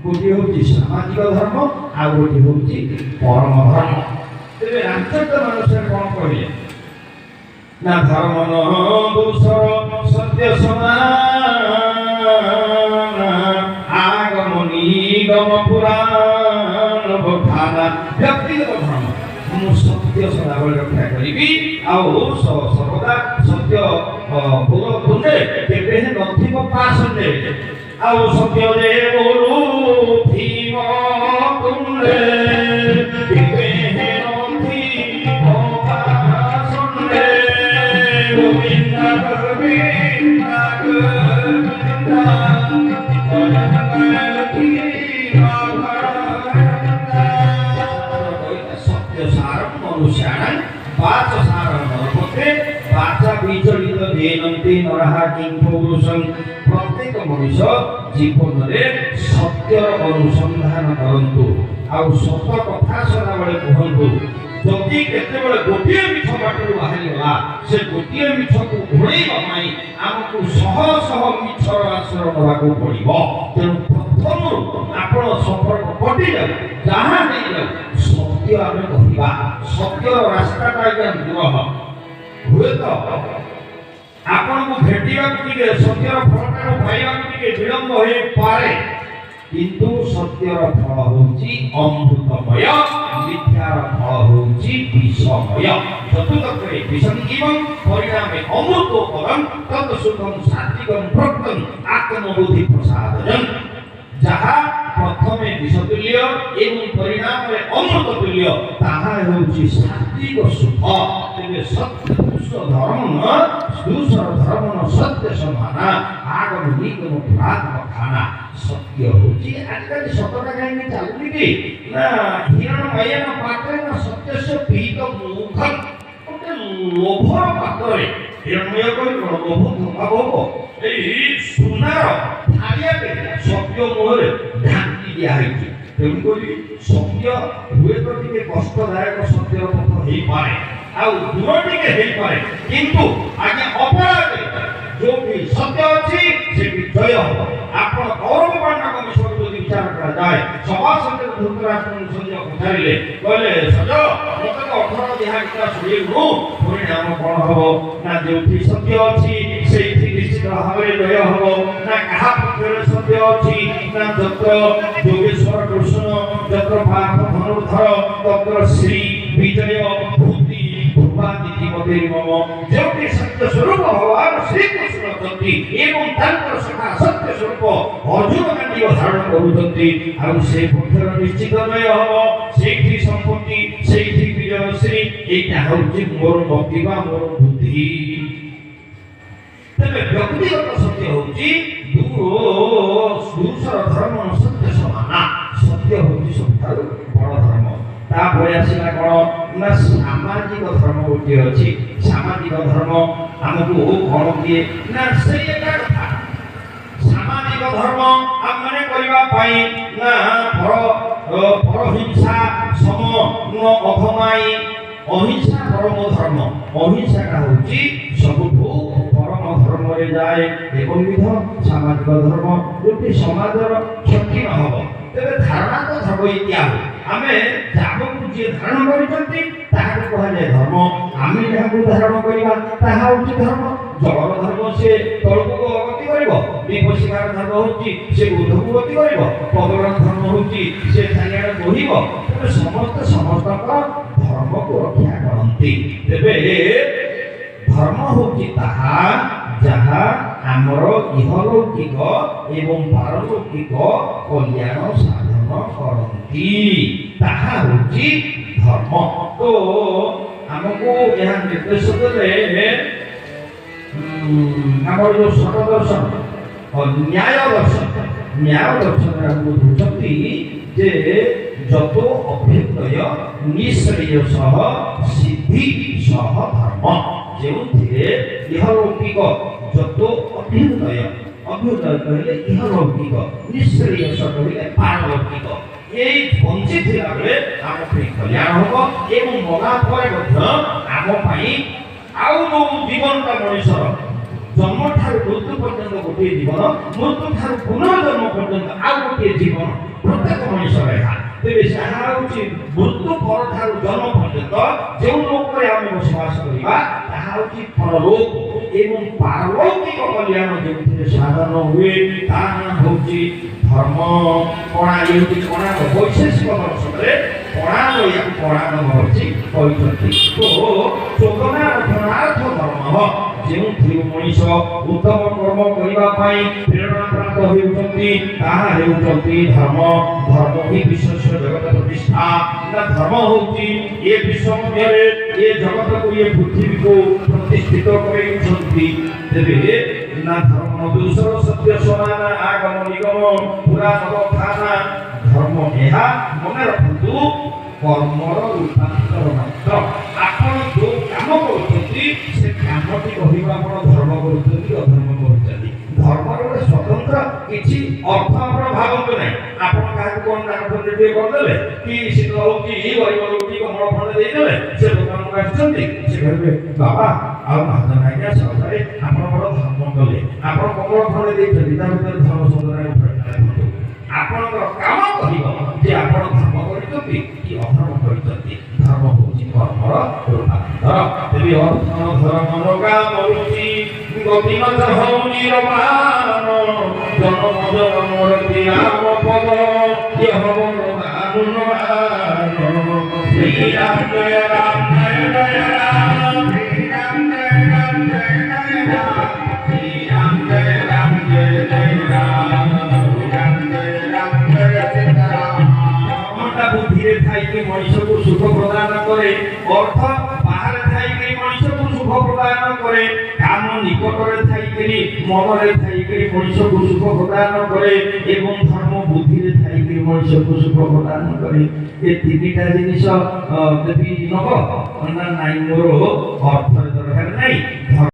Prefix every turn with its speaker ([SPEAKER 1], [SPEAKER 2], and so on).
[SPEAKER 1] ଗୋଟିଏ ହେଉଛି ସାମାଜିକ ଧର୍ମ, ଆଉ ଗୋଟିଏ ହେଉଛି ପରମ ଧର୍ମ। ତେବେ ରାମଚରିତ ମାନସରେ କ'ଣ କହିଲେ ନା, ଧର୍ମ ନ ଦୋଷର ସତ୍ୟ ସମାନ, ଆଗମ ନିଗମ ପୁରାଣ ବଖାନା। ବ୍ୟକ୍ତିଗତ ଧର୍ମ, ମୁଁ ସତ୍ୟ ସଦାବେଳେ ରକ୍ଷା କରିବି ଆଉ ସର୍ବଦା ସତ୍ୟ ବୋଲ ତୁଣ୍ଡେ, କେବେ ନଥିବ ପାଷଣ୍ଡେ। ଆଉ ସତ୍ୟ ଯେ ବୋଲୁଥିବ ତୁଣ୍ଡେ, କେବେ ନଥିବ ପାଷଣ୍ଡେ। ଗୋବିନ୍ଦ ଗୋବିନ୍ଦ ଗୋବିନ୍ଦ। ସତ୍ୟ ସାର ମନୁଷ୍ୟାଣାଂ ବାଚ ସାର ନରପତେ, ବାଚା ବିଚଳିତ ଯେନନ୍ତି ନରହା କିଂ ପୌରୁଷଂ। ପ୍ରତ୍ୟେକ ମଣିଷ ଜୀବନରେ ସତ୍ୟର ଅନୁସନ୍ଧାନ କରନ୍ତୁ ଆଉ ସତ କଥା ସଦାବେଳେ କୁହନ୍ତୁ। ଯଦି କେତେବେଳେ ଗୋଟିଏ ମିଛ ବାଟରୁ ବାହାରିଗଲା, ସେ ଗୋଟିଏ ମିଛକୁ ଘୋଡ଼େଇବା ପାଇଁ ଆମକୁ ଶହ ଶହ ମିଛର ଆଶ୍ରୟ ନେବାକୁ ପଡ଼ିବ। ତେଣୁ ପ୍ରଥମରୁ ଆପଣ ସମ୍ପର୍କ କଟିଯାଉ, ଯାହା ହେଇଯାଉ, ସତ୍ୟ ଆମେ କହିବା। ସତ୍ୟର ରାସ୍ତାଟା ଆଜ୍ଞା ଦୂରହ। ହୁଏତ ଆପଣଙ୍କୁ ଭେଟିବାକୁ ଟିକେ, ସତ୍ୟର ଫଳଟାକୁ ପାଇବାକୁ ଟିକେ ବିଳମ୍ବ ହେଇପାରେ, କିନ୍ତୁ ସତ୍ୟର ଫଳ ହେଉଛି ଅମୃତମୟ, ମିଥ୍ୟାର ଫଳ ହେଉଛି ବିଷମୟ। ଚତୁର୍ଥରେ ବିଷଂ ପରିଣାମେ ଅମୃତ ପଦಂ ତତ୍ ସୁଖಂ ସାତ୍ତ୍ୱିକಂ ପ୍ରୋକ୍ତଂ ଆତ୍ମବୁଦ୍ଧି ପ୍ରସାଦଜଂ। ଯାହା ପ୍ରଥମେ ବିଷତୁଲ୍ୟ ଏବଂ ପରିଣାମରେ ଅମୃତ ତୁଲ୍ୟ, ତାହା ହେଉଛି ସାତ୍ତ୍ୱିକ ସୁଖ। ତେବେ ସତ୍ୟ ଦୁଷ ଧର୍ମ ନ ଦୁଷର ଧର୍ମ ନ ସତ୍ୟ ସମାନା, ଆଗମ ନିଗମ ପୁରାତନ ଖାନା। ସତ୍ୟ ହେଉଛି, ଆଜିକାଲି ସତଟା କାହିଁକି ଚାଲୁନି କି ନା, ହିରଣ୍ମୟନ ପାତ୍ରେଣ ସତ୍ୟସ୍ୟ ପୀତ ମୁଖ। ଗୋଟେ ଲୋଭର ପାତ୍ରରେ, ହିରଣ୍ମୟ କହି କ'ଣ ଲୋଭ, ଧୋକା ଭୋଗ, ଏଇ ସୁନାର ଥାଳିଆଟେ ସତ୍ୟ ମୁହଁରେ ଢାଙ୍କି ଦିଆହେଇଛି। ତେଣୁକରି ସତ୍ୟ ହୁଏତ ଟିକେ କଷ୍ଟଦାୟକ, ସତ୍ୟର ପଥ ହେଇପାରେ ଆଉ ଦୂର ଟିକେ ହେଇପାରେ, କିନ୍ତୁ ଆଜ୍ଞା ଅପରାଧେ ଯୋଉଠି ସତ୍ୟ ଅଛି ସେଠି ଜୟ ହବ। ଆପଣ କୌରବ ପାଣ୍ଡବ ବିଷୟରେ ଯଦି ବିଚାର କରାଯାଏ, ସଭା ସଙ୍ଗରେ ଧୃତରାଷ୍ଟ୍ର ସଞ୍ଜୟ ପଚାରିଲେ, କହିଲେ, ସଞ୍ଜୟ, ମତେ ତ 18 ଅଧ୍ୟାୟ ଗୀତା ଶୁଣେଇଲୁ, ପରିଣାମ କ'ଣ ହବ ନା, ଯୋଉଠି ସତ୍ୟ ଅଛି ସେଇଠି ନିଶ୍ଚିତ ଭାବରେ ଜୟ ହବ। ନା କାହା ପକ୍ଷରେ ସତ୍ୟ ଅଛି ନା, ଯତ୍ର ଯୋଗେଶ୍ୱର କୃଷ୍ଣ, ଯତ୍ର ପାର୍ଥ ଧନୁର୍ଧର, ତତ୍ର ଶ୍ରୀ ବିଜୟ ଭୂତି ଭୂପାଦିତି ମତେ ମମ। ଯେଉଁଠି ସତ୍ୟ ସ୍ୱରୂପ ଭଗବାନ ଶ୍ରୀକୃଷ୍ଣ ଅଛନ୍ତି ଏବଂ ତାଙ୍କର ସଖା ସତ୍ୟ ସ୍ୱରୂପ ଅର୍ଜୁନ ଗାଣ୍ଡିବ ଧାରଣ କରୁଛନ୍ତି, ଆଉ ସେ ପକ୍ଷର ନିଶ୍ଚିତ ଜୟ ହବ। ସେଇଠି ସମ୍ପତ୍ତି, ସେଇଠି ବିଜୟ ଶ୍ରୀ। ଏଇଟା ହେଉଛି ମୋର ମତି ବା ମୋର ବୁଦ୍ଧି। ତେବେ ବ୍ୟକ୍ତିଗତ ସତ୍ୟ ହେଉଛି ଦୂଷର ଧର୍ମ ସତ୍ୟ ସମାନା। ସତ୍ୟ ହେଉଛି ସବୁଠାରୁ ବଡ଼ ଧର୍ମ। ତାପରେ ଆସିଲା କ'ଣ ନା, ସାମାଜିକ ଧର୍ମ ଗୋଟିଏ ଅଛି। ସାମାଜିକ ଧର୍ମ ଆମକୁ କ'ଣ ଦିଏ ନା, ସେଇ ଏକା କଥା। ସାମାଜିକ ଧର୍ମ ଆମମାନେ କରିବା ପାଇଁ ନା, ପର ପରହିଂସା ସମ ନ ଅଧମାଇ, ଅହିଂସା ପରମ ଧର୍ମ। ଅହିଂସାଟା ହେଉଛି ସବୁଠୁ ପରମ ଧର୍ମରେ ଯାଏ। ଏବଂ ବିଧ ସାମାଜିକ ଧର୍ମ ଯୋଉଠି ସମାଜର କ୍ଷତି ନ ହବ। ତେବେ ଧାରଣା ତ ଧର୍ମ ଇତ୍ୟାହୁ। ଆମେ ଯାହାକୁ ଯିଏ ଧାରଣ କରିଛନ୍ତି ତାହାକୁ କୁହାଯାଏ ଧର୍ମ। ଆମେ ଯାହାକୁ ଧାରଣ କରିବା ତାହା ହେଉଛି ଧର୍ମ। ଜଳର ଧର୍ମ ସେ ତଳକୁ ଗତି କରିବ, ଦୀପଶିଖାର ଧର୍ମ ହେଉଛି ସେ ଉର୍ଦ୍ଧ୍ୱକୁ ଗତି କରିବ, ପବନର ଧର୍ମ ହେଉଛି ସେ ଚାରିଆଡ଼େ ବୋହିବ। ତେବେ ସମସ୍ତେ ସମସ୍ତଙ୍କ ଧର୍ମକୁ ରକ୍ଷା କରନ୍ତି। ତେବେ ଧର୍ମ ହେଉଛି ତାହା ଯାହା ଆମର ଇହଲୌକିକ ଏବଂ ପାରଲୌକିକ କଲ୍ୟାଣ ସାଧନ କରନ୍ତି, ତାହା ହେଉଛି ଧର୍ମ। ତ ଆମକୁ ଏହା ନିର୍ଦ୍ଦେଶ ଦେଲେ ଆମର ଯୋଉ ଷଟ ଦର୍ଶନ, ନ୍ୟାୟ ଦର୍ଶନ, ନ୍ୟାୟ ଦର୍ଶନରେ ଆମକୁ ଦଉଛନ୍ତି ଯେ ଯତ ଅଭ୍ୟୁଦୟ ନିଶ୍ରେୟସଃ ସିଦ୍ଧି ସହ ଧର୍ମ। ଯେଉଁଥିରେ ଇହଲୌକିକ, ଯତ ଅଭ୍ୟୁଦୟ, ଅଭ୍ୟୁଦୟ କହିଲେ ଇହଲୌକିକ, ନିଶ୍ରେୟସ କହିଲେ ପାରଲୌକିକ। ଏଇ ବଞ୍ଚିଥିଲା ବେଳେ ଆମ ପାଇଁ କଲ୍ୟାଣ ହବ ଏବଂ ମଲା ପରେ ମଧ୍ୟ ଆମ ପାଇଁ ଆଉ ଯୋଉ ଜୀବନଟା ମଣିଷର ଜନ୍ମ ଠାରୁ ମୃତ୍ୟୁ ପର୍ଯ୍ୟନ୍ତ ଗୋଟିଏ ଜୀବନ, ମୃତ୍ୟୁ ଠାରୁ ପୁନର୍ଜନ୍ମ ପର୍ଯ୍ୟନ୍ତ ଆଉ ଗୋଟିଏ ଜୀବନ ପ୍ରତ୍ୟେକ ମଣିଷର ଏହା। ତେବେ ତାହା ହେଉଛି ମୃତ୍ୟୁ ପରଠାରୁ ଜନ୍ମ ପର୍ଯ୍ୟନ୍ତ ଯେଉଁ ଲୋକରେ ଆମେ ବସବାସ କରିବା ତାହା ହେଉଛି ପରଲୋକ। ଏବଂ ପାରଲୌକିକ କଲ୍ୟାଣ ଯେଉଁଥିରେ ସାଧନ ହୁଏ ତାହା ନାଁ ହେଉଛି ଧର୍ମ। କଣା ଇଏ ହେଉଛି କଣାଦ। ବୈଶେଷିକ ଦର୍ଶନରେ କଣାଦ, ୟାକୁ କଣାଦ ମହର୍ଷି କହିଛନ୍ତି। ତ ଚୋଦନା ରଥନାର୍ଥ ଧର୍ମ, ଯେଉଁଥିରୁ ମଣିଷ ଉତ୍ତମ କର୍ମ କରିବା ପାଇଁ ପ୍ରେରଣା ପ୍ରାପ୍ତ ହେଉଛନ୍ତି ତାହା ହେଉଛନ୍ତି ଧର୍ମ। ଧର୍ମ ହିଁ ବିଶ୍ୱ ଜଗତ ପ୍ରତିଷ୍ଠା। ନା ଧର୍ମ ହେଉଛି ଏ ବିଶ୍ୱ ମଧ୍ୟରେ ଏ ଜଗତକୁ, ଏ ପୃଥିବୀକୁ ପ୍ରତିଷ୍ଠିତ କରେଇଛନ୍ତି। ତେବେ ନା ଧର୍ମ ଦୂଷର ସତ୍ୟ ସମାନ ଆଗମ ନିଗମ ପୁରାଣ ଖାନା। ଧର୍ମ ଏହା ମନେ ରଖନ୍ତୁ, କର୍ମର ରୂପାନ୍ତର ମାତ୍ର। ଆପଣ ଯୋଉ କାମ କରୁଛନ୍ତି ସେ କାମଟି କହିବ ଆପଣ ଧର୍ମ କରୁଛନ୍ତି, ଅଧର୍ମ କରୁଛନ୍ତି। ଧର୍ମର ଗୋଟେ ସ୍ୱତନ୍ତ୍ର କିଛି ଅର୍ଥ ଆପଣ ଭାବନ୍ତୁ ନାହିଁ। ଆପଣ କାହାକୁ କଣ ଦାନ ଖଣ୍ଡେ ଟିକେ କରିଦେଲେ କି ଶୀତ ହଉଛି, ଗରିବ ଲୋକଟି କମଳ ଖଣ୍ଡେ ଦେଇଦେଲେ, ସେ ଦୋକାନକୁ ଆସିଛନ୍ତି, ସେ କହିବେ ବାବା ଆଉ ମହାଜନ ଆଜ୍ଞା ସରକାରେ ଆପଣ ବଡ଼ ଧର୍ମ କଲେ, ଆପଣ କମଳ ଖଣ୍ଡେ ଦେଇଛନ୍ତି। ତା ଭିତରେ ଧର୍ମ ଶବ୍ଦଟା ଦେଖନ୍ତୁ। ଆପଣଙ୍କର କାମ କହିବ ଯେ ଆପଣ ଧର୍ମ କରିଛନ୍ତି କି ଅଧର୍ମ କରିଛନ୍ତି। ଧର୍ମ ହେଉଛି କର୍ମର ରୂପାନ୍ତର। ତେବେ ଅର୍ଥ ଧର୍ମ କାମ ରୁଚି ଗତି ନ ହଉନି ରମାନ, ଜନ୍ମ ଜନ୍ମ ରାମ ପଦ ଇହ ବରଦାନ। ଶ୍ରୀ ରାମ ଜୟ ରାମ ଜୟ ଜୟ ରାମ,
[SPEAKER 2] ଶ୍ରୀ ରାମ ଜୟ ରାମ ଜୟ ଜୟ ରାମ, ଶ୍ରୀ ରାମ ଜୟ ରାମ ଜୟ ଜୟ ରାମ, ରାମ ଜୟ ରାମ ଜୟ ସୀତାରାମ।
[SPEAKER 1] ଧର୍ମଟା ବୁଦ୍ଧିରେ ଥାଇକି ମଣିଷକୁ ସୁଖ ପ୍ରଦାନ କରେ, ଅର୍ଥ ବାହାରେ ଥାଇକି ମଣିଷକୁ ସୁଖ ପ୍ରଦାନ କରେ, କାମ ନିକଟରେ ଥାଇକିରି ମନରେ ଥାଇକିରି ମଣିଷକୁ ସୁଖ ପ୍ରଦାନ କରେ, ଏବଂ ଧର୍ମ ବୁଦ୍ଧିରେ ଥାଇକିରି ମଣିଷକୁ ସୁଖ ପ୍ରଦାନ କରେ। ଏ ତିନିଟା ଜିନିଷ ଯଦି ନବ ନା ନାଇଁ, ମୋର ଅର୍ଥରେ ଦରକାର,